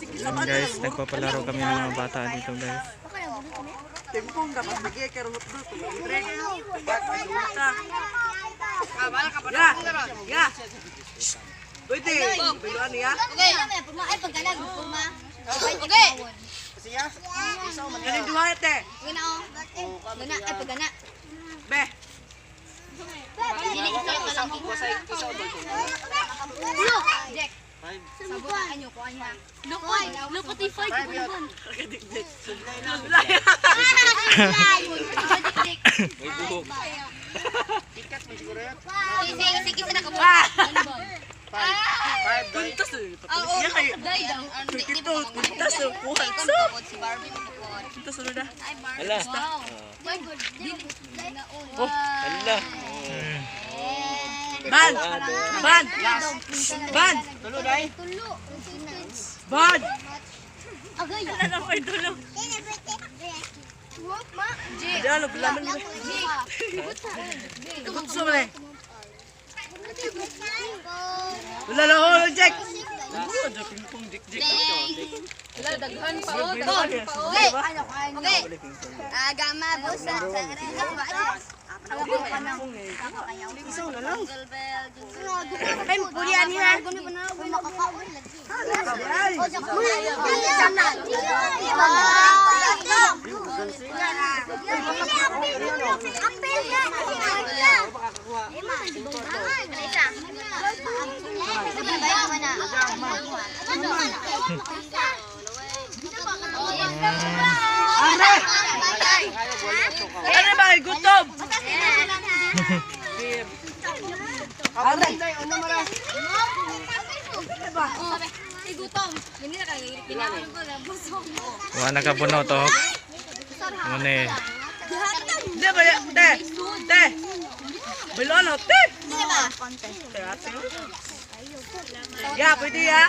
Yan guys, nagpapalaro kami ng mga bata dito, guys. Tempong dapat lagi kay runot dul. Ya. Ya. Pwede. Biluan niya. Okay. Ay, pagkalag, puma. Okay. Galing duha te. Gana oh. Gana, ay pagana. Be. Dili isa ka lang. Ulo. Jack. Sabot anyo ko anya. Lukod. Lukod yung fight. Kadik-dik. May buhok. Sige, sige, sige na ka. Kuntas eh. Ya kay. Day daw. Kito, kuntas eh. Kuha. So. Si Barbie mo ko. Kuntas ano na. Hala. Oh. Hala. Ban. Ban. Ban. Tulo. Ban. Agay. Ano ko tulog. Di ano bilaman mo. Kuntas mo eh. Wala na oh, Jack. Oh, Jack ping Jack Jack. Wala, daghan pa oh. Daghan pa oh. Okay. Okay. Agama busa sa Isaw na lang. Ay, purian niya. Ay. Are! Ano ba? Gutom! Are! Igutom. Hindi na kayo. Kailangan ko na. Busog. Wala na ka puno to. Ano eh. Di ba? Te! Te! Bilo ano? Te! Te, ate. Ya, pwede ya.